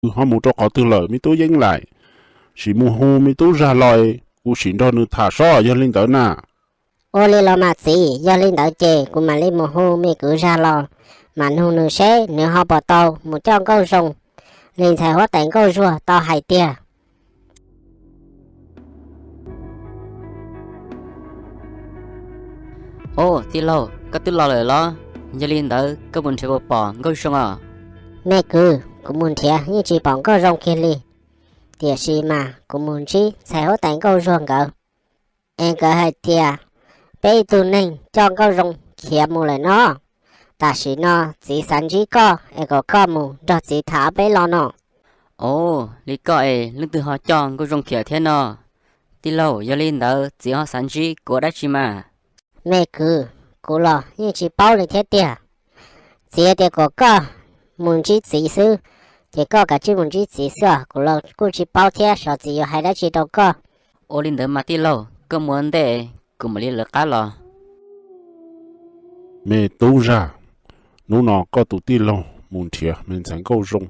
Ho mus rau qhov twg lawm me tub Yeeb Laim? Sim mus hu me tub Zag los kuv sim nrog nws tham sob, yog li ntawd na. Ua li los mas txiv, yog li ntawd ces kuv mam li mus hu me kwv Zag los, mam nug nws seb nws ho puas tau mus coj Nkauj Zoo li ntxhais huab tais Nkauj Zuag tau hais tiag. Au, tij laug, koj twb los lawm los? Yog li ntawd koj mus nrhiav puas pom Nkauj Zoo os? Me kwv, kuv mus nrhiav yeej tsis pom Nkauj Zoo kiag li, tiam sis mas kuv mus ntsib ntxhais huab tais Nkauj Zuag nkawd, es nkawd hais tias peb ib tug neeg coj Nkauj Zoo khiav mus lawm no. Tam sim no txiv xav ntsib koj es kom koj mus nrog txiv tham ob peb lo no. Au, li koj es leej twg ho coj Nkauj Zoo khiav thiab no? Tij laug, yog li ntawd txiv ho xav ntsib kuv ua dab tsi mas? Me kwv, kuv los yeej tsis paub li thiab tiag. Txiv tias kom koj mus ntsib txiv xwb, ces koj kav tsij mus ntsib txiv xwb os, kuv los kuj tsis paub thiab xyov txiv yuav hais dab tsi rau koj. Ua li ntawd mas tij laug, koj mus ua ntej, kuv mam li lawv qab los. Me tub Zag, hnub no koj tus tij laug mus nrhiav me ntxhais Nkauj Zoo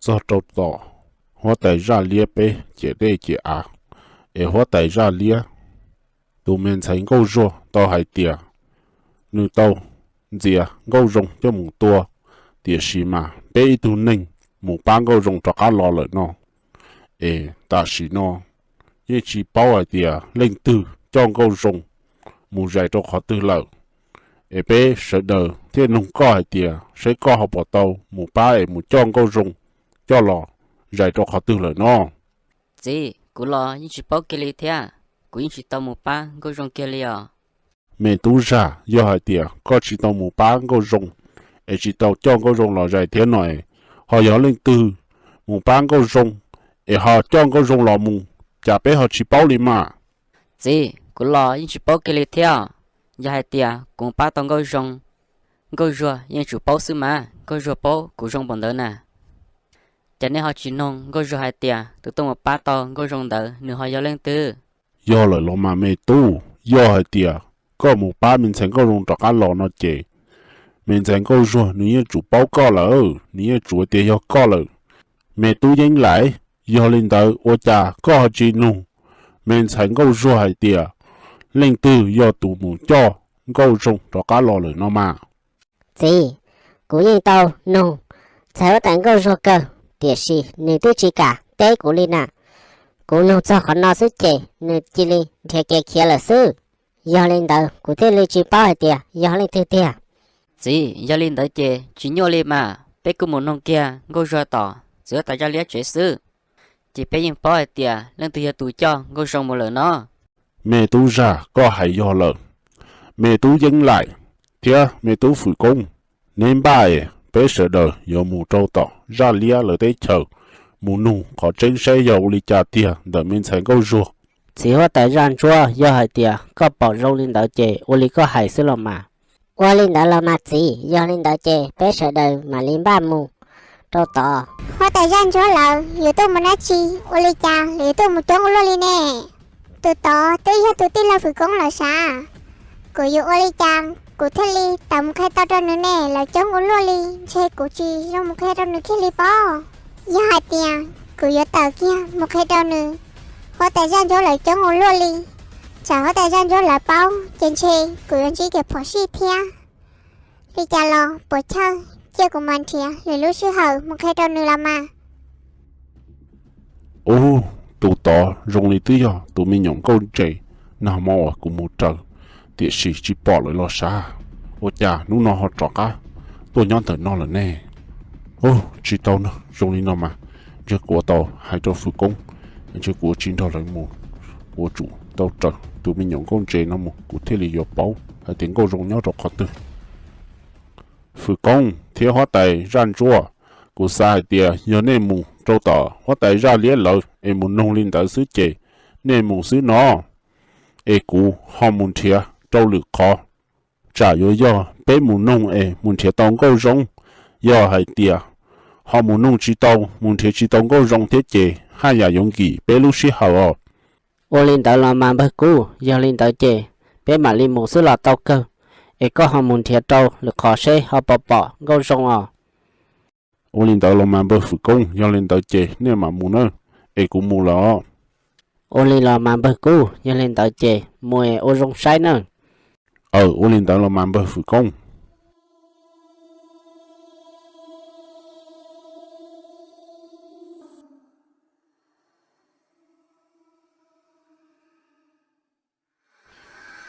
txog rau tom huab tais Zaj Liab peb ciam dej ciam av, es huab tais Zaj Liab tus me ntxhais Nkauj Zuag tau hais tias nws tau ntxias Nkauj Zoo coj mus tua, tiam sis mas peb ib tug neeg mus pab Nkauj Zoo rov qab los lawm no. Es tam sim no yeej tsis paub hais tias leej twg coj Nkauj Zoo mus zais rau qhov twg lawm. Es peb sawv daws thiaj nug koj hais tias saib koj ho puas tau mus pab es mus coj Nkauj Zoo coj los zais rau qhov twg lawm no. Txiv, kuv los yeej tsis paub kiag li thiab, kuv yeej tsis tau mus pab Nkauj Zoo kiag li os. Me tub Zag, yog hais tias koj tsis tau mus pab Nkauj Zoo es tsis tau coj Nkauj Zoo los zais thiab no es, ho yog leej twg mus pab Nkauj Zoo es ho coj Nkauj Zoo los mus, cas peb ho tsis paub li mas? Txiv, kuv los yeej tsis paub kiag li thiab. Yog hais tias kuv mus pab tau Nkauj Zoo, Nkauj Zuag yeej tsum paub xwb mas, Nkauj Zuag paub kuv zoo npaum ntawd na. Cas nej ho tsis noog Nkauj Zuag hais tias tus tuaj mus pab tau Nkauj Zoo ntawd nws ho yog leej twg? Yog lawm los mas me tub, yog hais tias koj mus pab me ntxhais Nkauj Zoo rov qab los no ces me ntxhais Nkauj Zuag nws yeej tsum paub koj lawm, nws yeej tsum tias yog koj lawm. Me tub Yeeb Laim, yog li ntawd ua cas koj ho tsis nug me ntxhais Nkauj Zuag hais tias leej twg yog tus mus coj Nkauj Zoo rov qab los lawm no mas? Txiv, kuv yeej tau nug ntxhais huab tais Nkauj Zuag kawg, tiam sis nws twb tsis kam teb kuv li na. Kuv nug txog qhov no xwb ces nws cia li nrhiav kev khiav lawm xwb. Yog li ntawd kuv thiaj li tsis paub hais tias yog leej twg tiag. Txiv, yog li ntawd ces tsis nyuaj li mas, peb kuj mus noog kiag Nkauj Zuag tom txiv huab tais Zaj Liab tsev xwb, ces peb yeej paub hais tias leej twg yog tus coj Nkauj Zoo mus lawm no. Me tub Zag, koj hais yog lawm. Me tub Yeeb Laim thiab me tub Fwm Koob, neb npaj es peb sawv daws yuav mus rau tom Zaj Liab lawv teb chaws mus nug qhov tseeb saib yog ua li cas tiag ntawm me ntxhais Nkauj Zuag. Txiv huab tais Zaj Ntsuab, yog hais tias koj pom zoo li ntawd ces ua li koj hais xwb los mas. Ua li ntawd los mas txiv, yog li ntawd ces peb sawv daws mam li npaj mus rau tod. Huab tais Zaj Ntsuab lawv yuav tuaj mus dab tsi, ua li cas lawv yuav tuaj mus coob ua luaj li ne? Tus tod twb yog tus tij laug Fwm Koob lawm sav. Kuv yuav ua li cas kuv thiaj li tawm mus qhia tau rau nws ne? Lawv coob ua luaj li, ntshe kuv tsis zoo mus qhia rau nws kiag li pob. Yog hais tias kuv yuav tawm kiag mus qhia rau nws, huab tais Zaj Ntsuab lawv coob ua luaj li, tsam huab tais Zaj Ntsuab lawv paub ces ntshe kuv yuav ntsib kev phom sij thiab. Li cas los puas chawj, cia kuv mam nrhiav lwm lub sij hawm mus qhia rau nws los mas. Ub, tus tod zoo li twb yog tus me nyuam nkauj ntse nag hmo uas kuv mus raws, tiam sis tsis pom lawm los sav. Ua cas hnub no ho rov qab tuaj nyob ntawm no lawm ne? Ub, tsis tau no, zoo li no mas ntshe kuv ua tau hais rau Fwm Koob, ntshe kuv ua tsis nrog lawv mus, kuv ua tsum tau raws tus me nyuam nkauj ntse no mus kuv thiaj li yuav paub hais tias Nkauj Zoo nyob rau qhov twg. Fwm Koob thiab huab tais Zaj Ntsuab, kuv xav hais tias yog nej mus rau tom huab tais Zaj Liab lawv es mus nug li ntawd xwb ces nej mus xwb no, es kuv ho mus nrhiav rau lwm qhov. Tsam yuav yog peb mus nug es mus nrhiav tau Nkauj Zoo, yog hais tias ho mus nug tsis tau, mus nrhiav tsis tau Nkauj Zoo thiab ces haj yam yuav nkim peb lub sij hawm os. Ua li ntawd los mas npawg Kub, yog li ntawd ces peb mam li mus xwb los tau kawg, es koj ho mus nrhiav rau lwm qhov seb ho puas pom Nkauj Zoo os. Ua li ntawd los mas npawg Fwm Koob, yog li ntawd ces nej mam mus nawb, es kuv mus lawm os. Ua li los mas npawg Kub, yog li ntawd ces mus es ua zoo saib nawb. Aw, ua li ntawd los mas npawg Fwm Koob.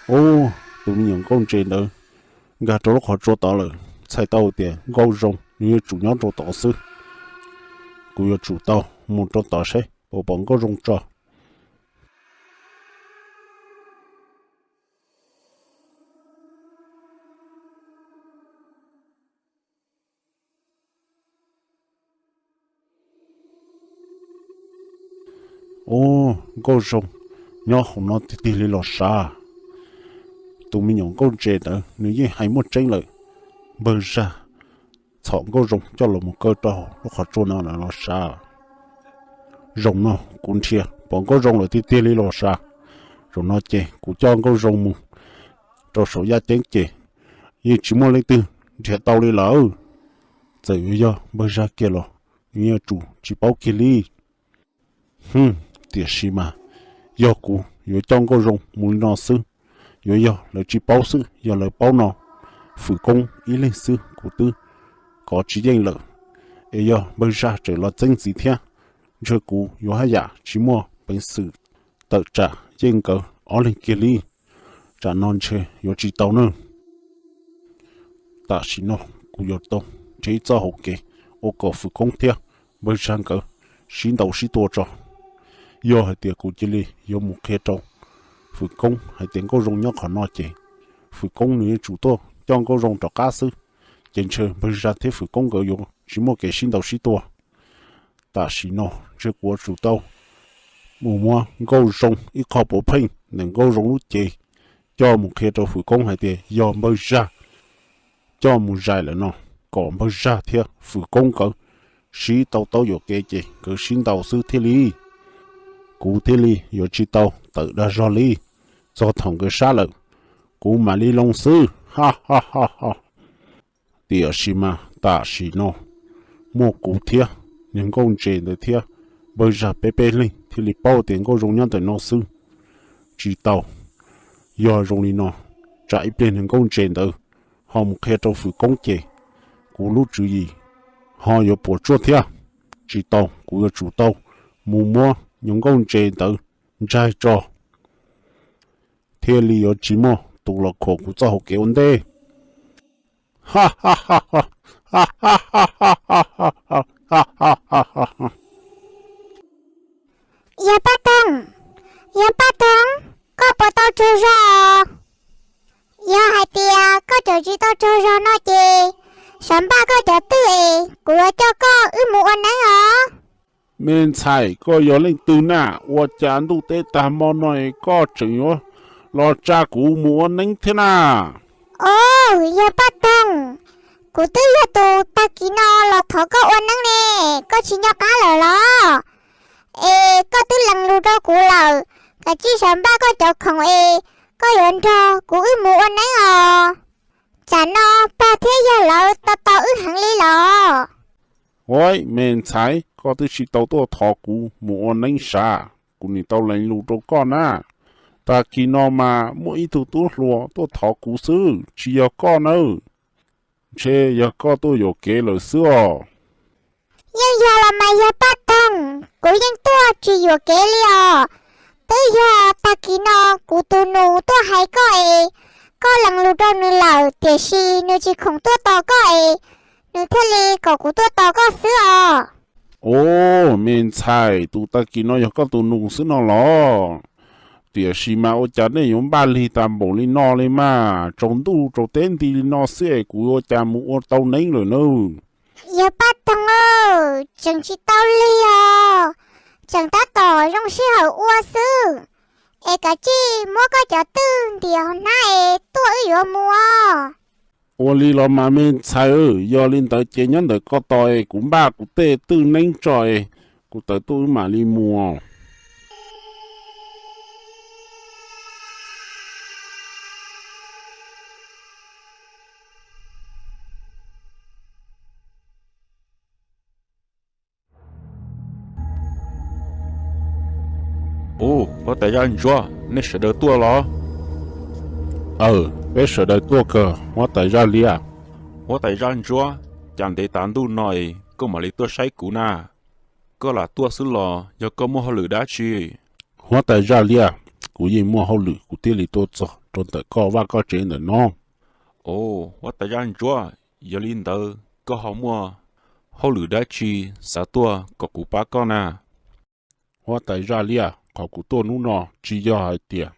Ub, tus me nyuam nkauj ntses ntawd nkag rau lub qhov tsua tod lawm, txhais tau tias nkauj zoo nws yuav tsum nyob rau tod xwb. Kuv yuav tsum tau mus rau tod saib puas pom nkauj zoo tso. Ub, nkauj zoo nyob hauv no tiag tiag li los sav. Tus me nyuam nkauj ntses ntawd nws yeej hais muaj tseeb lawm. Npawg Zaj txhom nkauj zoo coj los mus kaw rau lub qhov tsua no lawm los sav. Zaum no kuv nrhiav pom nkauj zoo lawm tiag tiag li los sav. Zaum no ces kuv coj nkauj zoo mus rau saum yaj ceeb ces yeej tsis muaj leej twg nrhiav tau li lawm. Txawm yuav yog npawg Zaj kiag los nws yuav tsum tsis paub kiag li. Hm, tiam sis mas yog kuv yuav coj nkauj zoo mus li no xwb, yuav yog lawv tsis paub xwb, yog lawv paub no Fwm Koob ib leeg xwb kuv twb kov tsis yeej lawm. Es yog npawg Zaj tseem los txeeb ntxiv thiab, ntshe kuv yuav haj yam tsis muaj peev xwm tawm tsam yeej nkawd ob leeg kiag li. Tsam no ntshe yuav tsis tau nawb. Tam sim no kuv yuav tau nrhiav ib txoj hauv kev ua kom Fwm Koob thiab npawg Zaj nkawd sib ntaus sib tua tso. Yog hais tias kuv cia li yuav mus qhia rau Fwm Koob hais tias nkauj zoo nyob qhov no ces Fwm Koob nws yuav tsum tuaj coj nkauj zoo rov qab xwb, ces ntshe npawg Zaj thiab Fwm Koob nkawd yuav tsis muaj kev sib ntaus sib tua. Tam sim no ntshe kuv yuav tsum tau mus muab nkauj zoo ib qho puav pheej ntawm nkauj zoo lub cev coj mus qhia rau Fwm Koob hais tias yog npawg Zaj coj mus zais lawm no, kom npawg Zaj thiab Fwm Koob nkawd sib tau taub yuam kev ces nkawd sib ntaus xwb thiaj li, kuv thiaj li yuav tsis tau tawm dag zog li. Txog thaum nkawd sab lawm, kuv mam li loo xwb, ha ha ha ha. Tiam sis mas tam sim no muaj kuv thiab niag nkauj ntses ntawd thiab npawg Zaj peb peb leeg thiaj li paub tias nkauj zoo nyob ntawm no xwb. Tsis tau, yog zoo li no, tsam ib pliag niag nkauj ntses ntawd ho mus qhia rau Fwm Koob ces kuv lub tswv yim ho yuav puas tsuaj thiab. Tsis tau, kuv yuav tsum tau mus muab niag nkauj ntses ntawd ntsaig tso, thiaj li yuav tsis muaj tus los khuam kuv txoj hauv kev ua ntej. Yawg Paj Toog, yawg Paj Toog, koj puas tau tsaug zog? Yog hais tias koj tseem tsis tau tsaug zog no ces, sav npaj koj cov twj es kuv yuav coj koj wb mus ua neeb os. Me ntxhais, koj yog leej twg na? Ua cas ntuj teb tag hmo no koj tseem yuav los tsa kuv mus ua neeb thiab na? Os, yawg Paj Toog, kuv twb yog tus tag kis no los thov koj ua neeb ne, koj tsis nco qab lawm los? Es koj twb lees lus rau kuv lawm, kav tsij sav npaj koj cov khoom es koj yuav nrog kuv wb mus ua neeb os. Tsam no pog thiab yawg lawv tos tos wb heev li los. Ua, me ntxhais, koj twb tsis tau tuaj thov kuv mus ua neeb sav, kuv nim tau lees lus rau koj na. Tag kis no mas muaj ib tug tub hluas tuaj thov kuv xwb, tsis yog koj nawb. Ntshe yog koj tuaj yuam kev lawm xwb os. Yeej yog los mas yawg Paj Toog, kuv yeej tuaj tsis yuam kev li os. Twb yog tag kis no kuv tus nus tuaj hais koj es, koj lees lus rau nws lawm tiam sis nws tsis khoom tuaj tos koj es, nws thiaj li kom kuv tuaj tos koj xwb os. Os, me ntxhais, tus tag kis no yog koj tus nus xwb no los? Tiam sis mas ua cas nej yuav npaj lig tas npaum li no li mas, tsaus ntuj tsaus teb nti li no xwb es kuv ua cas mus ua tau neeb lawm nawb? Yawg Paj Toog, tseem tsis tau lig os, tseem tab tom zoo sij hawm ua xwb, es kav tsij muab koj cov twj ntiav hauv hnab es tuaj wb yuav mus os. Ua li los mas me ntxhais, yog li ntawd ces nyob ntawm koj tos es kuv npaj kuv tej twj neeb tso es kuv tawm tuaj wb mam li mus. Ub, huab tais zaj ntsuab, nej sawv daws tuaj los? Aw, peb sawv daws tuaj kawg huab tais zaj liab. Huab tais zaj ntsuab, cas ntev tav ntuj no es koj mam li tuaj saib kuv na? Koj lam tuaj xwb los yog koj muaj hauj lwm dab tsi? Huab tais zaj liab, kuv yeej muaj hauj lwm kuv thiaj li tuaj txog rau ntawm koj vaj koj tsev ntawm no. Ov, huab tais zaj ntsuab, yog li ntawd koj ho muaj hauj lwm dab tsi xav tuaj kom kuv pab koj na? Huab tais zaj liab, qhov kuv tuaj hnub no tsis yog hais tias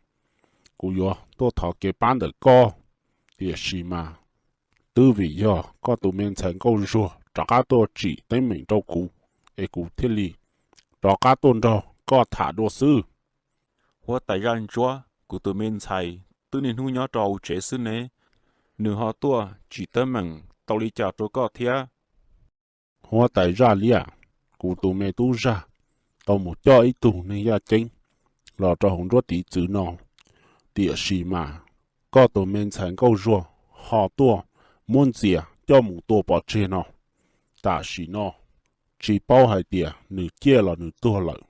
kuv yuav tuaj thov kev pab ntawm koj, tiam sis mas twb vim yog koj tus me ntxhais nkauj zuag rov qab tuaj tsim teeb meem rau kuv, es kuv thiaj li rov qab tuaj nrog koj tham dua xwb. Huab tais zaj ntsuab, kuv tus me ntxhais twb niaj hnub nyob rau hauv tsev xwb ne, nws ho tuaj tsim teeb meem tau li cas rau koj thiab? Huab tais zaj liab, kuv tus me tub zag tau mus coj ib tug neeg yaj ceeb los rau hauv nruab tiv txwv no, tiam sis mas koj tus me ntxhais nkauj zuag ho tuaj muab ntxias coj mus tua pov tseg no. Tam sim no tsis paub hais tias nws ciaj los nws tuag lawm.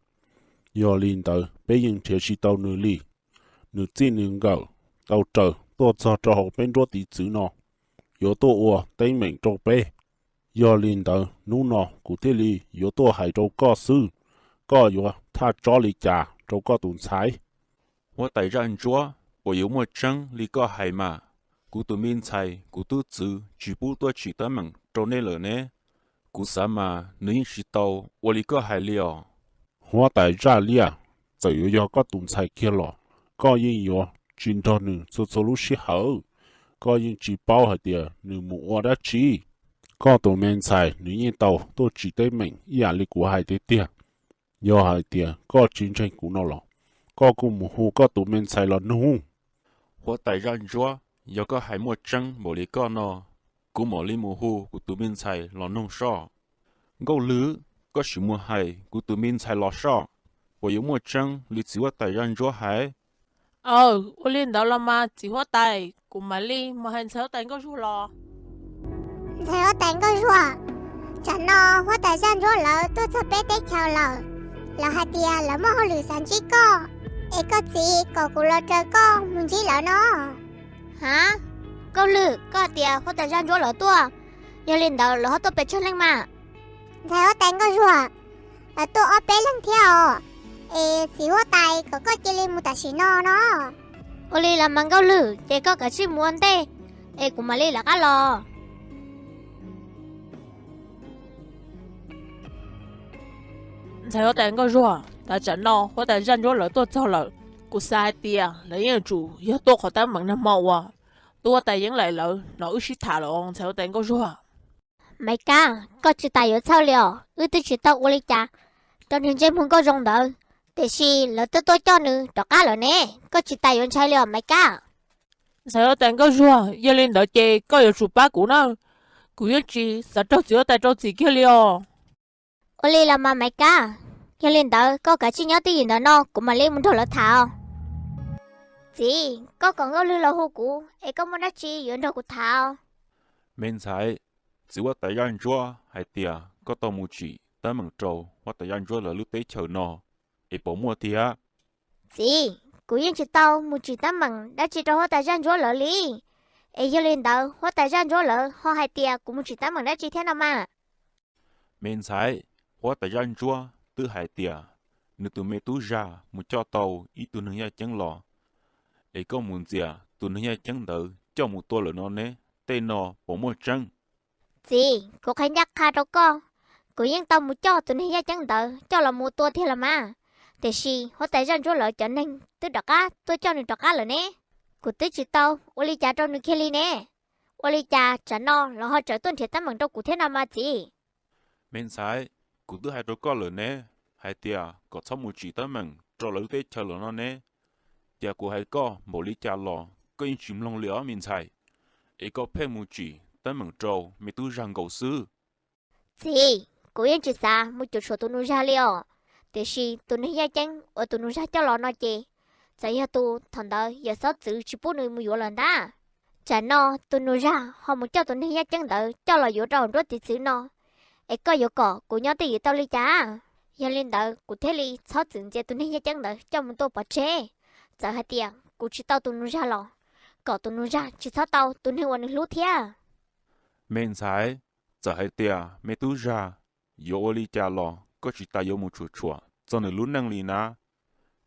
Yog li ntawd peb yeej nrhiav tsis tau nws li. Nws txij nws nkawm tau raws tuaj txog rau hauv peb nruab tiv txwv no, yuav tuaj ua teeb meem rau peb. Yog li ntawd hnub no kuv thiaj li yuav tuaj hais rau koj xwb, koj yuav thaj tsob li cas rau koj tus ntxhais? Huab tais zaj ntsuab, puas yuav muaj tseeb li koj hais mas? Kuv tus me ntxhais kuv twb txwv tsis pub tuaj tsim teeb meem rau nej lawm ne. Kuv xav mas nws yeej tsis tau ua li koj hais li os. Huab tais zaj liab, txawm yuav yog koj tus ntxhais kiag los koj yeej yuav tsis nrog nws txhua txhua lub sij hawm. Koj yeej tsis paub hais tias nws mus ua dab tsi. Koj tus me ntxhais nws yeej tau tuaj tsim teeb meem ib yam li kuv hais tiag tiag. Yog hais tias koj tsis ntseeg kuv no los, koj kuj mus hu koj tus me ntxhais los nug. Huab tais zaj ntsuab, yog koj hais muaj tseeb npaum li koj no, kuv mam li mus hu kuv tus me ntxhais los nug soj. Nkauj lwg, koj sim mus hais kuv tus me ntxhais los soj, puas yuav muaj tseeb li txiv huab tais zaj ntsuab hais? Aw, ua li ntawd los mas txiv huab tais, kuv mam li mus hais ntxhais huab tais nkauj zuag los. Ntxhais huab tais nkauj zuag, tsam no huab tais zaj ntsuab lawv tuaj txog peb teb chaws lawm. Lawv hais tias lawv muaj hauj lwm xav ntsib koj, es koj txiv kom kuv los raws koj mus ntsib lawv no. Ha, nkauj lwg, koj hais tias huab tais zaj ntsuab lawv tuaj, yog li ntawd lawv ho tuaj pes tsawg leej mas? Ntxhais huab tais nkauj zuag, lawv tuaj ob peb leeg thiab os. Es txiv huab tais kom koj cia li mus tam sim no no. Ua li los mas nkauj lwg, ces koj kav tsij mus ua ntej, es kuv mam li lawv qab los. Ntxhais huab tais nkauj zuag, tas tsam no huab tais zaj ntsuab lawv tuaj txog lawm. Kuv xav hais tias lawv yeej yuav tsum yog tuaj qhov teeb meem nag hmo uas tub huab tais Yeeb Laim lawv hnov wb sib tham lawm os ntxhais huab tais nkauj zuag. Maiv Kab, koj tsis tas yuav txhawj li os, wb twb tsis tau ua li cas rau niag ntsej muag nkauj zoo ntawd, tiam sis lawv twb tuaj coj nws rov qab lawm ne, koj tsis tas yuav ntshai li os Maiv Kab. Ntxhais huab tais nkauj zuag, yog li ntawd ces koj yuav tsum pab kuv na, kuv yeej tsis xav raug txiv huab tais rau txim kiag li os. Ua li los mas Maiv Kab, yog li ntawd koj kav tsij nyob twj ywm ntawm no kuv mam li mus nrog lawv tham. Txiv, koj kom nkauj lwg los hu kuv es koj muaj dab tsi yuav nrog kuv tham? Me ntxhais, txiv huab tais zaj ntsuab hais tias koj tau mus tsim teeb meem rau huab tais zaj ntsuab lawv lub teb chaws no, es puas muaj tiag? Txiv, kuv yeej tsis tau mus tsim teeb meem dab tsi rau huab tais zaj ntsuab lawv li. Es yog li ntawd huab tais zaj ntsuab lawv ho hais tias kuv mus tsim teeb meem dab tsi thiab no mas? Me ntxhais, huab tais zaj ntsuab twb hais tias nws tus me tub zag mus coj tau ib tug neeg yaj ceeb los, es koj mus ntxias tus neeg yaj ceeb ntawd coj mus tua lawm no ne, tej no puas muaj tseeb? Txiv, kuv qhia ncaj qha rau koj, kuv yeej tau mus coj tus neeg yaj ceeb ntawd coj los mus tua tiag los mas, tiam sis huab tais zaj ntsuab lawv cov neeg twb rov qab tuaj coj nws rov qab lawm ne. Kuv twb tsis tau ua li cas rau nws kiag li ne. Ua li cas tsam no los ho tseem tuaj nrhiav teeb meem rau kuv thiab no mas txiv? Me ntxhais, kuv twb hais rau koj lawm ne, hais tias kom txhob mus tsim teeb meem rau lawv lub teb chaws los no ne. Cas kuv hais koj npaum li cas los koj yeej tsis mloog li os me ntxhais, es koj pheej mus tsim teeb meem rau me tub zag nkaus xwb. Txiv, kuv yeej tsis xav mus cuam tshuam tus nus zag li os, tiam sis tus neeg yaj ceeb uas tus nus zag coj los no ces, txawm yog tus thaum ntawd yawm xob txwv tsis pub nws mus yuav lawm ntag. Tsam no tus nus zag ho mus coj tus neeg yaj ceeb ntawd coj los yuav rau hauv nruab tiv txwv no, es koj yuav kom kuv nyob twj ywm tau li cas? Yog li ntawd kuv thiaj li txhob txwm ntxias tus neeg yaj ceeb ntawd coj mus tua pov tseg. Txawm hais tias kuv tsis tau tus nus zag los kom tus nus zag tsis txhob tau tus neeg uas nws hlub thiab. Me ntxhais, txawm hais tias me tub zag yuav ua li cas los koj tsis tas yuav mus tshuam tshuam txog nws lub neej li na.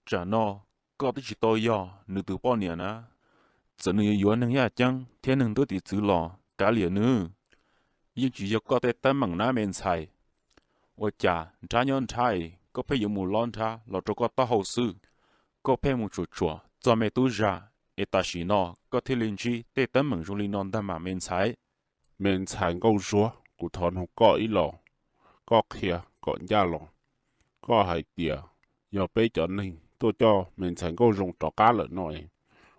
Tsam no koj twb tsis tau yog nws tus poj niam na. Txawm nws yuav yuav neeg yaj ceeb thiab neeg ntuab tiv txwv los kav liam nws, yeej tsis yog koj tej teeb meem na me ntxhais. Ua cas nrhab nyob nrhab es koj pheej yuav mus lob nrhab los rau koj taub hau xwb? Koj pheej mus tshuam tshuam txog me tub zag es tam sim no koj thiaj li ntsib tej teeb meem zoo li no ntag mas me ntxhais. Me ntxhais Nkauj Zuag, kuv thov nug koj ib los, koj qhia kom ncaj los. Koj hais tias yog peb cov neeg tuaj coj me ntxhais Nkauj Zoo rov qab lawm no es,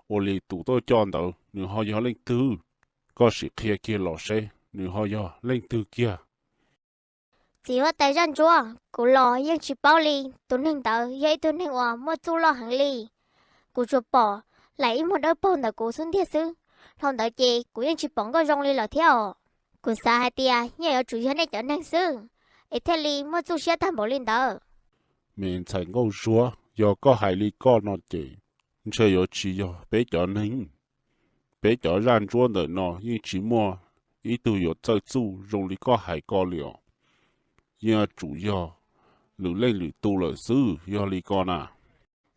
ua li tus tuaj coj ntawd nws ho yog leej twg? Koj sim qhia kiag los seb nws ho yog leej twg kiag. Txiv huab tais zaj ntsuab, kuv los yeej tsis paub li. Tus neeg ntawd yog ib tug neeg uas muaj txuj loj heev li. Kuv tsuas pom laim ib muag dawb paug ntawm kuv xub ntiag xwb. Dhau ntawd ces kuv yeej tsis pom Nkauj Zoo li lawm thiab os. Kuv xav hais tias yeej yuav tsum yog nej cov neeg xwb es thiaj li muaj txuj siab tag npaum li ntawd. Me ntxhais Nkauj Zuag, yog koj hais li koj no ces ntshe yuav tsis yog peb cov neeg. Peb cov zaj ntsuab ntawm no yeej tsis muaj ib tug yuav txawj txuj zoo li koj hais ko li os. Yeej yuav tsum yog lwm leej lwm tus lawm xwb yog li ko na.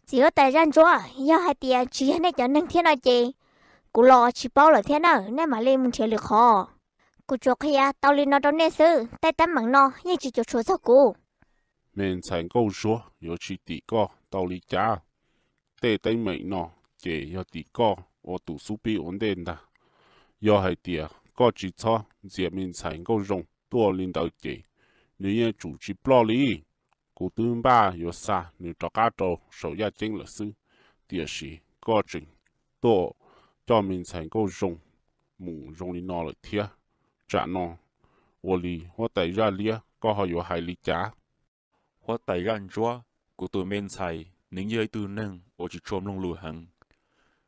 Txiv huab tais zaj ntsuab, yog hais tias tsis yog nej cov neeg thiab no ces kuv los tsis paub lawm thiab na, nej mam li mus nrhiav lwm qhov. Kuv tsuas qhia tau li no rau nej xwb, tej teeb meem no yeej tsis cuam tshuam txog kuv. Me ntxhais Nkauj Zuag, yuav tsis tim koj tau li cas. Tej teeb meem no ces yog tim koj ua tus xub pib ua ntej ntag. Yog hais tias koj tsis txhob ntxias me ntxhais Nkauj Zoo tuaj li ntawd ces nws yeej tsum tsis ploj li. Kuv twb npaj yuav xa nws rov qab rau saum yaj ceeb lawm xwb, tiam sis koj tseem tuaj coj me ntxhais Nkauj Zoo mus zoo li no lawm thiab. Tsam no ua li huab tais zaj liab koj ho yuav hais li cas? Huab tais zaj ntsuab, kuv tus me ntxhais nws yog ib tug neeg uas tsis tshua mloog lus heev,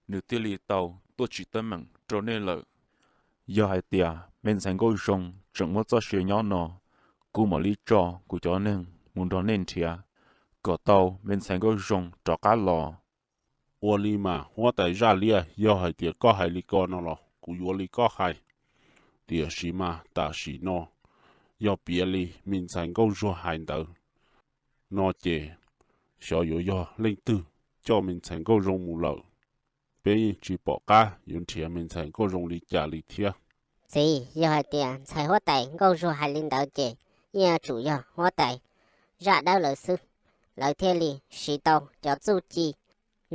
nws thiaj li tau tuaj tsim teeb meem rau nej lawm. Yog hais tias me ntxhais Nkauj Zoo tseem muaj txoj sia nyob no, kuv mam li tso kuv cov neeg mus nrog nej nrhiav kom tau me ntxhais Nkauj Zoo rov qab los. Ua li mas huab tais zaj liab, yog hais tias koj hais li ko no los kuv yuav li koj hais. Tiam sis mas tam sim no yog piav li me ntxhais Nkauj Zuag hais ntawd no ces xyov yuav yog leej twg coj me ntxhais Nkauj Zoo mus lawm. Peb yeej tsis pom qab yuav nrhiav me ntxhais Nkauj Zoo li cas li thiab. Txiv, yog hais tias ntxhais huab tais Nkauj Zuag hais li ntawd ces yeej yuav tsum yog huab tais zaj dawb lawv xwb, lawv thiaj li siv tau cov txuj ci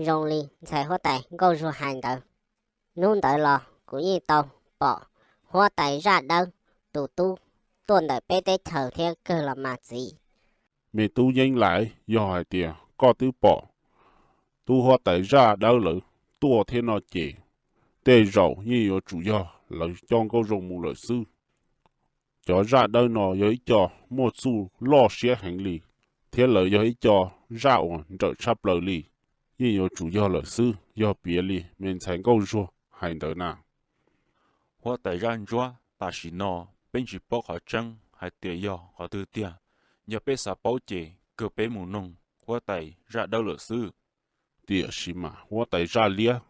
zoo li ntxhais huab tais Nkauj Zuag hais ntawd. Hnub ntawd los kuv yeej tau pom huab tais zaj dawb tus tub tuaj ntawm peb teb chaws thiab kawg los mas txiv. Me tub Yeeb Lais, yog hais tias koj twb pom tub huab tais zaj dawb lawv tuaj thiab no ces tej zaum yeej yuav tsum yog lawv coj Nkauj Zoo mus lawm xwb. Cov zaj dawb no yog ib co muaj txuj loj siab heev li, thiab lawv yog ib co zaj uas nrawm tshaj plaws li. Yeej yuav tsum yog lawm xwb, yog piav li me ntxhais Nkauj Zuag hais ntawd na. Huab tais zaj ntsuab, tam sim no peb tsis paub qhov tseeb hais tias yog qhov twg tiag. Yog peb xav paub ces kawg peb mus noog huab tais zaj dawb lawm xwb. Tiam sis mas huab tais zaj liab,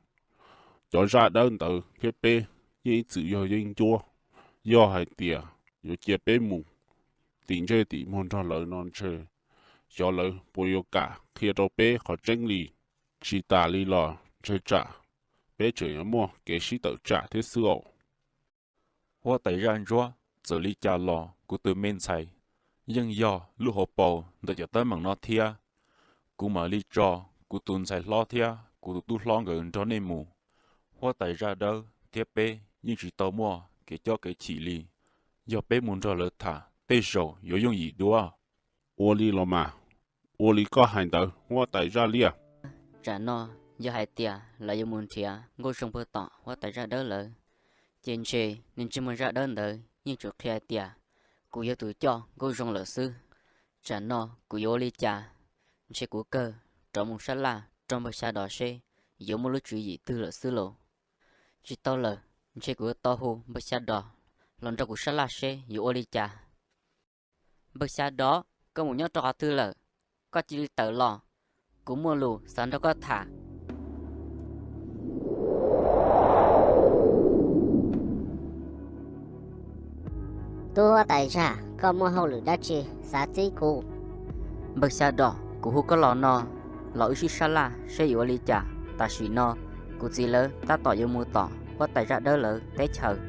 cov zaj dawb ntawd thiab peb yeej ib txwm yog yeeb ncuab. Yog hais tias yuav cia peb mus tim ntsej tim muag nrog lawv no ntshe xyov lawv puas yuav kam qhia rau peb qhov tseeb li. Tsis tas li los ntshe tsam peb tseem yuav muaj kev sib tawm tsam thiab xwb os. Huab tais zaj ntsuab, txawm li cas los kuv tus me ntxhais yeej yog lub hauv paus ntawm cov teeb meem no thiab. Kuv mam li tso kuv tus ntxhais hlob thiab kuv tus tub hlob nkawd nrog nej mus. Huab tais zaj dawb thiab peb yeej tsis tau muaj kev cob kev chim li. Yog peb mus nrog lawv tham tej zaum yuav yooj yim dua. Ua li los mas, ua li koj hais ntawd huab tais zaj liab. Tsam no yog hais tias lawv yuav mus nrhiav Nkauj Zoo puag tom huab tais zaj dawb lawv, ces ntshe niag ntsej muag zaj dawb ntawd yeej tsuas qhia hais tias kuv yog tus coj Nkauj Zoo lawm xwb. Tsam no kuv yuav ua li cas? Ntshe kuv kawg rov mus sab laj rau npawg Xya Dov seb yuav muaj lub tswv yim twg lawm xwb los. Tsis tau lawm, ntshe kuv yuav tau hu npawg Xya Dov los nrog kuv sab laj seb yuav ua li cas. Npawg Xya Dov, Koj mus nyob rau qhov twg lawm? Koj cia li tawm los, kuv muaj lus xav nrog koj tham. Tub huab tais zaj, koj muaj hauj lwm dab tsi xav txib kuv? Npawg Xya Dos, kuv hu koj los no los wb sib sab laj seb yuav ua li cas. Tam sim no kuv txiv lawv tab tom yuav mus tom huab tais zaj dawb lawv teb chaws.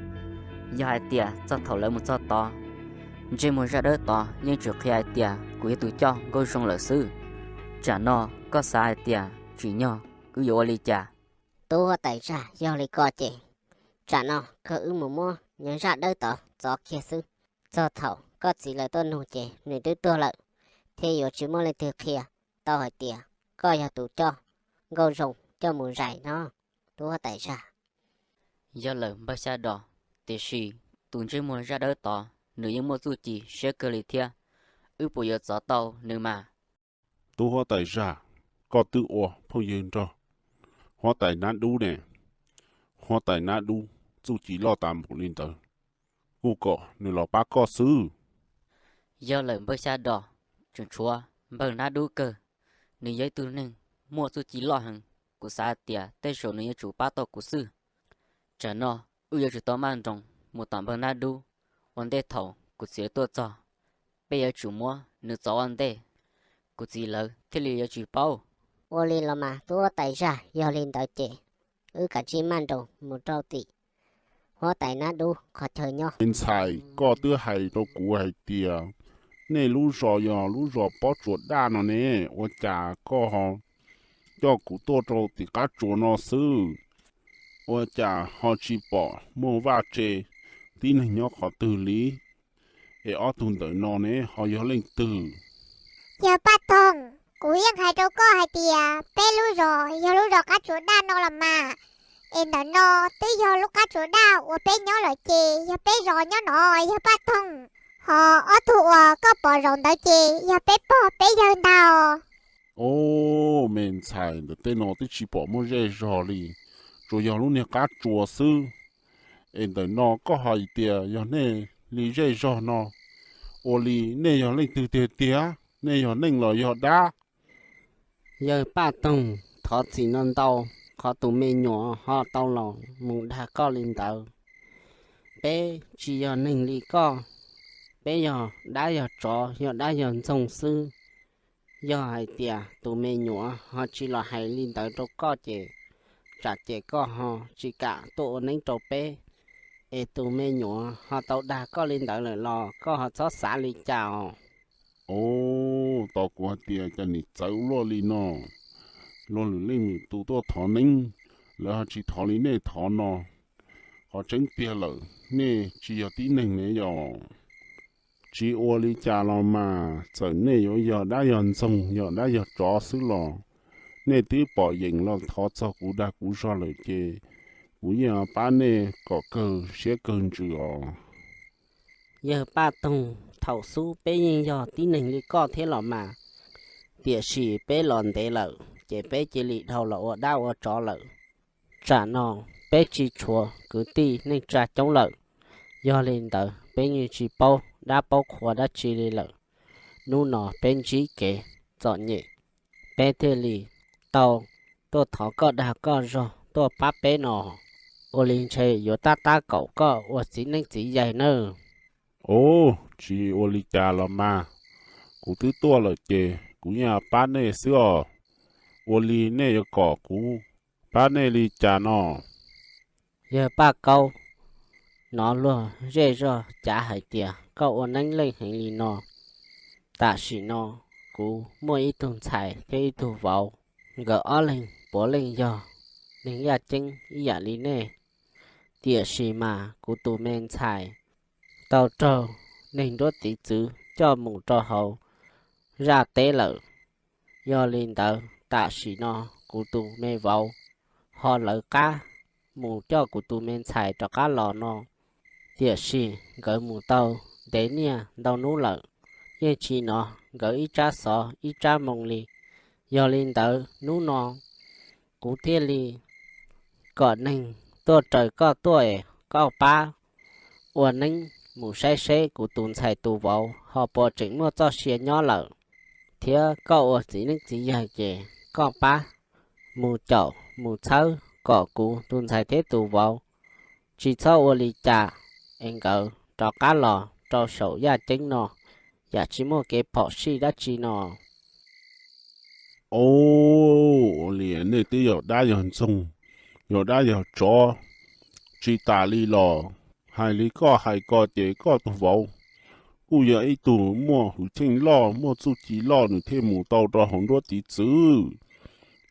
Yog hais tias txog thaum lawv mus txog tod, ntsej muag zaj dawb tod yeej tseem qhia hais tias kuv yog tus coj Nkauj Zoo lawm xwb. Tsam no koj xav hais tias tsim nyog wb yuav ua li cas? Tub huab tais zaj, yog li ko ces tsam no kawg wb mus muab nyuag zaj dawb tod txov kiag xwb. Txog thaum koj txiv lawv tuaj nug ces nws twb tuag lawm, thiab yuav tsis muaj leej twg qhia tau hais tias koj yog tus coj Nkauj Zoo coj mus zais no, tub huab tais zaj. Yog lawm npawg Xya Dos, tiam sis tus ntsej muag zaj dawb tod nws yeej muaj txuj ci siab kawg li thiab, wb puas yuav txov tau nws mas? Tub huab tais zaj, koj twb ua phooj ywg nrog huab tais Nab Dub ne, huab tais Nab Dub txuj ci loj tas npaum li ntawd, kuj kom nws los pab koj xwb. Yog lawm npawg Xya Dos, tseem tshuav npawg Nab Dub kawg, nws yog ib tug neeg muaj txuj ci loj heev, kuv xav hais tias tej zaum nws yuav tsum pab tau kuv xwb. Tsam no wb yuav tsum tau maj nroos mus tom npawg Nab Dub, ua ntej thaum kuv txiv lawv tuaj txog, peb yuav tsum muab nws txov ua ntej, kuv txiv lawv thiaj li yuav tsis paub. Ua li los mas tub huab tais zaj, yog li ntawd ces wb kav tsij maj nroos mus rau tim huab tais Nab Dub qhov chaw nyob. Me ntxhais, koj twb hais rau kuv hais tias nej lub zos yog lub zos Pob Tsuas Daj no ne, ua cas koj ho coj kuv tuaj rau tim qab tsuas no xwb? Ua cas ho tsis pom muaj vaj tse tib neeg nyob qhov twg li? Es ob tug ntawm no ne ho yog leej twg? Yawg Paj Toog, kuv yeej hais rau koj hais tias peb lub zos yog lub zos qab tsuas daj no los mas. Es ntawm no twb yog lub qab tsuas daj uas peb nyob lawm ces yog peb zos nyob no, yawg Paj Toog. Ho ob tug uas koj pom zaum ntawd ces yog peb pog peb yawg ntag. Au, me ntxhais, ntawm tej no twb tsis pom muaj zej zog li, tsuas yog lub niag qab tsuas xwb. Es ntawm no koj hais tias yog nej li zej zog no, ua li nej yog leej twg tiag tiag? Nej yog neeg los yog dab? Yawg Paj Toog, thov txim no ntau, qhov tus me nyuam ho tau los mus dag koj li ntawd. Peb tsis yog neeg li koj, peb yog dab yog tsov, yog dab yog ntxoog xwb. Yog hais tias tus me nyuam ho tsis los hais li ntawd rau koj ces tsam ces koj ho tsis kam tuaj ua neeb rau peb. Es tus me nyuam ho tau dag koj li ntawd lawm los koj ho txhob xav li cas os. Au, tos kuv hais tias cas nim txawv ua luaj li no. Luag lwm leej lwm tus tuaj thov neeb, lawv ho tsis thov li nej thov no. Qhov tseeb tiag lawm nej tsis yog tib neeg ne yom. Tsis ua li cas los mas, txawm nej yuav yog dab yog ntxoog, yog dab yog tsov xwb los nej twb pom yeem los thov txog kuv dag kuv zog lawm ces kuv yeej pab nej kom kawg siab kawg ntsws os. Yawg Paj Toog, thaum xub peb yeej yog tib neeg li koj thiab los mas, tiam sis peb los ntev lawm ces peb cia li dhau los ua dab ua tsov lawm. Tsam no peb tsis tshuav kwv tij neej tsa coob lawm, yog li ntawd peb yeej tsis paub dab paub qhua dab tsi li lawm. Hnub no peb ntsib kev txom nyem, peb thiaj li tau tuaj thov koj dag koj zog tuaj pab peb no. Ua li ntshe yuav tab tab kaum koj ua txiv neeb txiv yaig nawb. Au, tsis ua li cas los mas, kuv twb tuaj lawm ces kuv yeej pab nej xwb os. Ua li nej yuav kom kuv pab nej li cas no? Yawg Paj Kaub, hnov luag zej zog cav hais tias koj ua neeb leej heev li no. Tam sim no kuv muaj ib tug ntxhais thiab ib tug vauv, nkawd ob leeg puav leej yog neeg yaj ceeb ib yam li nej. Tiam sis mas kuv tus me ntxhais tau raug neeg nruab tiv txwv coj mus rau hauv zaj teb lawm. Yog li ntawd tam sim no kuv tus me vauv ho lawv qab mus coj kuv tus me ntxhais rov qab los no, tiam sis nkawd mus tau ntev niaj ntau hnub lawm, yeej tsis hnov nkawd ib tsab xov ib tsab moo li. Yog li ntawd hnub no kuv thiaj li kom neeg tuaj raws koj tuaj es koj pab ua neeb mus saib seb kuv tus ntxhais tus vauv ho puas tseem muaj txoj sia nyob lawm, thiab koj ua txiv neeb txiv yaig ces koj pab mus caum mus txhawb kom kuv tus ntxhais thiab tus vauv tsis txhob ua li cas es nkawd rov qab los rau saum yaj ceeb no yam tsis muaj kev phom sij dab tsi no. Au, ua li nej twb yog dab yog ntxoog, yog dab yog tsov, tsis tas li los hais li koj hais ko ces koj tus vauv kuj yog ib tug muaj hwj chim loj muaj txuj ci loj nws thiaj mus tau rau hauv nruab tiv txwv,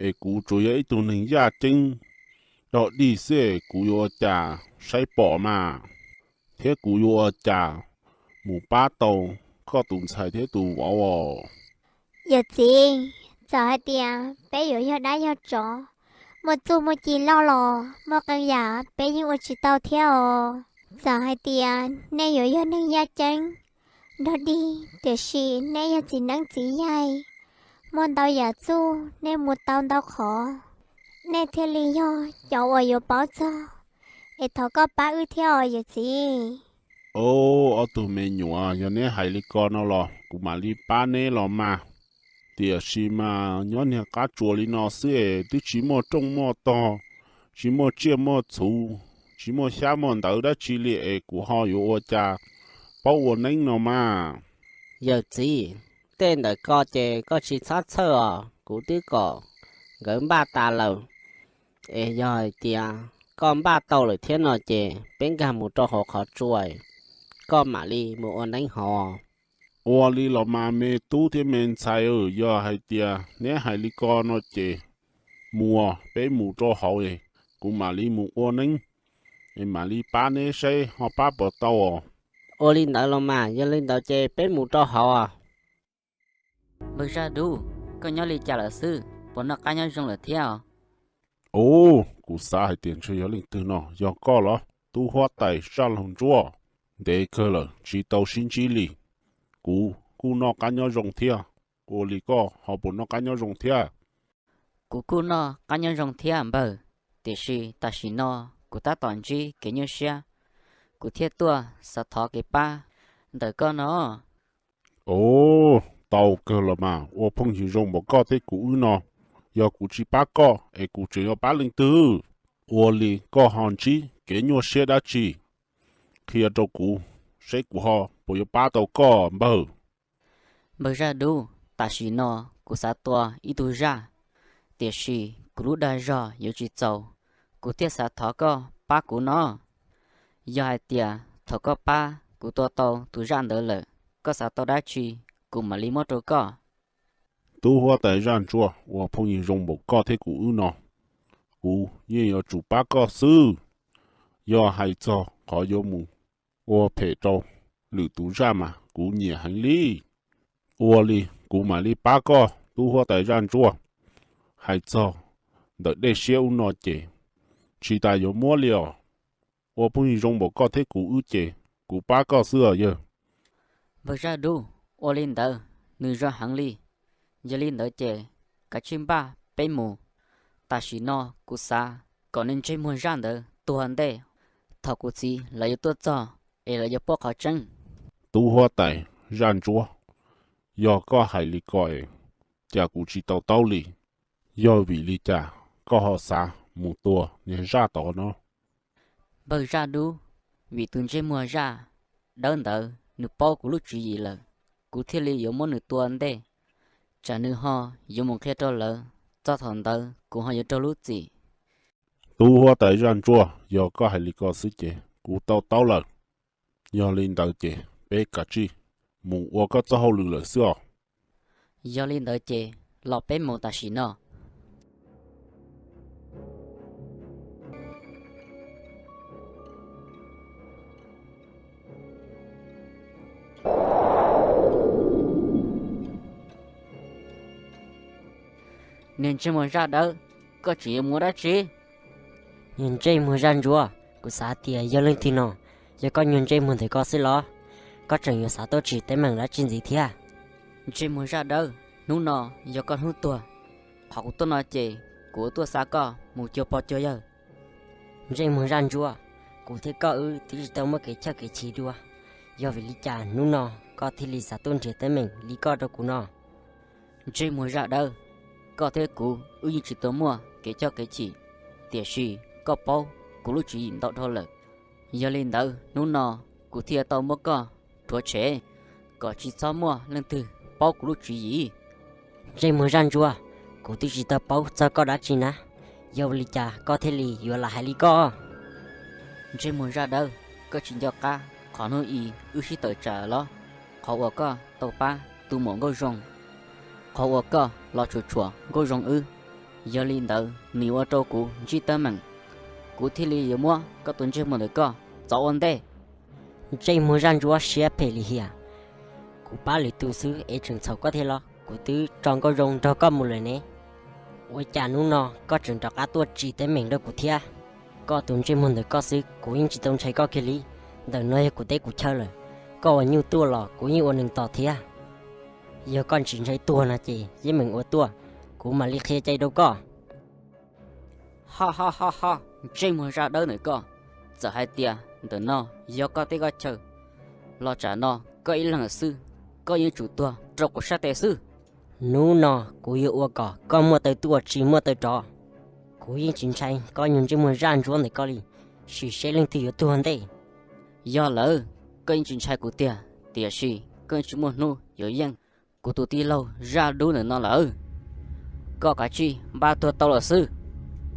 es kuv tsuas yog ib tug neeg yaj ceeb dog dig xwb es kuv yuav ua cas saib pom mas, thiab kuv yuav ua cas mus pab tau koj tus ntxhais thiab tus vauv os. Yawm txiv, txawm hais tias peb yuav yog dab yog tsov, muaj txuj muaj ci loj los muaj qee yam peb yeej ua tsis tau thiab os. Txawm hais tias nej yuav yog neeg yaj ceeb dog dig, tiam sis nej yog txiv neeb txiv yaig, muaj ntau yam txuj nej mus tau ntau qhov, nej thiaj li yog cov uas yuav paub txog. Es thov koj pab wb thiab os yawm txiv. Au, ob tug me nyuam, yog neb hais li ko no los kuv mam li pab neb los mas. Tiam sis mas nyob niag qab tsuas li no xwb es twb tsis muaj rooj muaj tog, tsis muaj tsiaj muaj txhu, tsis muaj xyab muaj ntawv dab tsi li es kuv ho yuav ua cas paub ua neeb no mas. Yawm txiv, tej ntawm ko ces koj tsis txhob txhawj os, kuv twb kom nkawd npaj tas lawm. Es yog hais tias koj npaj tau lawm thiab no ces peb nkag mus rau hauv qhov tsua, koj mam li mus ua neeb hauv. Ua li los mas me tub thiab me ntxhais, yog hais tias neb hais li ko no ces mus, peb mus rau hauv es kuv mam li mus ua neeb, es mam li pab neb saib ho pab puas tau os. Ua li ntawd los mas, yog li ntawd ces peb mus rau hauv. Npawg Zaj Dub, koj nyob li cas lawm xwb, puas noj qab nyob zoo lawm thiab? Ub, kuv xav hais tias ntshe yog leej twg no, yog koj los tub huab tais Zaj Laug Ntsuab? Ntev kawg lawm tsis tau sib ntsib li. Kuv kuj noj qab nyob zoo thiab, ua li koj ho puas noj qab nyob zoo thiab? Kuv kuj noj qab nyob zoo thiab npawg, tiam sis tam sim no kuv tab tom ntsib kev nyuaj siab, kuv thiaj tuaj xav thov kev pab ntawm koj no. Ov, tau kawg los mas, ua phooj ywg zoo npaum koj thiab kuv wb no, yog kuv tsis pab koj es kuv tseem yuav pab leej twg? Ua li koj ho ntsib kev nyuaj siab dab tsi? Qhia rau kuv, saib kuv ho puas yuav pab tau koj npawg. Npawg Zaj Dub, tam sim no kuv xav tua ib tug zaj, tiam sis kuv lub dag zog yuav tsis txaus, kuv thiaj xav thov koj pab kuv no. Yog hais tias thaum koj pab kuv tua tau tus zaj ntawd lawm, koj xav tau dab tsi, kuv mam li muab rau koj. Tub huab tais Zaj Ntsuab, ua phooj ywg zoo npaum koj thiab kuv wb no, kuv yeej yuav tsum pab koj xwb. Yog hais txog qhov yuav mus ua phem rau lwm tus zaj mas kuv nyiam heev li. Ua li kuv mam li pab koj tub huab tais Zaj Ntsuab. Hais txog ntawm dej siab ub no ces tsis tas yuav muab li os. Ua phooj ywg zoo npaum koj thiab kuv wb ces kuv pab koj xwb os yawg. Npawg Zaj Dub, ua li ntawd nws zoo heev li. Yog li ntawd ces kav tsij npaj peb mus. Tam sim no kuv xav kom niag ntsej muag zaj ntawd tuag ntej, thaum kuv txiv lawv yuav tuaj txog es lawv yuav paub qhov tseeb. Tub huab tais Zaj Ntsuab, yog koj hais li ko es cas kuv tsis to taub li. Yog vim li cas koj ho xav mus tua niag zaj tod no? Npawg Zaj Dub, vim tus ntsej muag zaj dawb ntawd nws paub kuv lub tswv yim lawm, kuv thiaj li yuav muab nws tua ntej, tsam nws ho yuav mus qhia rau lawv, txog thaum ntawd kuv ho yuav raug lub txim. Tub huab tais Zaj Ntsuab, yog koj hais li ko xwb ces kuv to taub lawm. Yog li ntawd ces peb kav tsij mus ua koj txoj hauj lwm lawm xwb os. Yog li ntawd ces los peb mus tam sim no. Niag ntsej muag zaj dawb, koj tseem yuav mus dab tsi? Niag ntsej muag Zaj Ntsuab, kuv xav tias yog leej twg no, yog koj nyuag ntsej muag ntawm koj xwb los? Koj tseem yuav xav tuaj tsim teeb meem dab tsi ntxiv thiab? Ntsej muag zaj dawb, hnub no yog koj hnub tuag, qhov kuv tuaj no ces kuv tuaj xa koj mus cuag pog cuag yawg. Ntsej muag Zaj Ntsuab, kuv thiab koj wb twb tsis tau muaj kev choj kev chim dua, Yog vim li cas hnub no koj thiaj li xav tuaj nrhiav teeb meem li koj rau kuv no? Ntsej muag zaj dawb, koj thiab kuv wb yeej tsis tau muaj kev coj kev chim, tiam sis koj paub kuv lub tswv yim ntau dhau lawm. Yog li ntawd hnub no kuv thiaj tau muab koj rhuav tshem, kom tsis txhob muaj leej twg paub kuv lub tswv yim. Ntsej muag zaj ntsuab, kuv twb tsis tau paub txog koj dab tsi na, yog vim li cas koj thiaj li yuav lam hais li koj? Ntsej muag zaj dawb, koj tsis nco qab qhov hnub i wb sib tawm tsam los, qhov uas koj tau pab tus muam Nkauj Zoo, qhov uas koj los tshua tshuam Nkauj Zoo wb, yog li ntawd nws ua rau kuv ntsib teeb meem, kuv thiaj li yuav muab koj tus ntsej muag ntawm koj txov ua ntej. Ntsej muag zaj ntsuab siab phem li hiam, kuv pab lwm tus xwb es tseem txhaum koj thiab los? Kuv twb tso Nkauj Zoo nrog koj mus lawm ne, ua cas hnub no koj tseem rov qab tuaj tsim teeb meem rau kuv thiab? Koj tus ntsej muag ntawm koj xwb kuv yeej tsis tau ntshai koj kiag li. Ntawm no yog kuv teb kuv chaw lawm, koj ua nyuj tuaj los kuv yeej ua neeg tos thiab. Yog koj tsis ntshai tuag no ces yeej meem ua tuaj, kuv mam li qhia cai rau koj. Ho ho ho ho, ntsej muag zaj dawb ntawm koj, txawm hais tias ntawm no yog koj teb koj chaw los tsam no koj ib leeg xwb, koj yeej tsum tuag rau kuv sab tes xwb. Hnub no kuv yuav ua kom koj muaj taw tuaj tsis muaj taw rov. Kuv yeej tsis ntshai koj nyuag ntsej muag zaj ntsuab ntawm koj li, sim seb leej twg yuav tuag ntej. Yog lawm, koj yeej tsis ntshai kuv tiag, tiam sis koj yeej tsis muaj hnub yuav yeej kuv tus tij laug zaj dub ntawm no lawm. Koj kav tsij npaj tuag tau lawm xwb.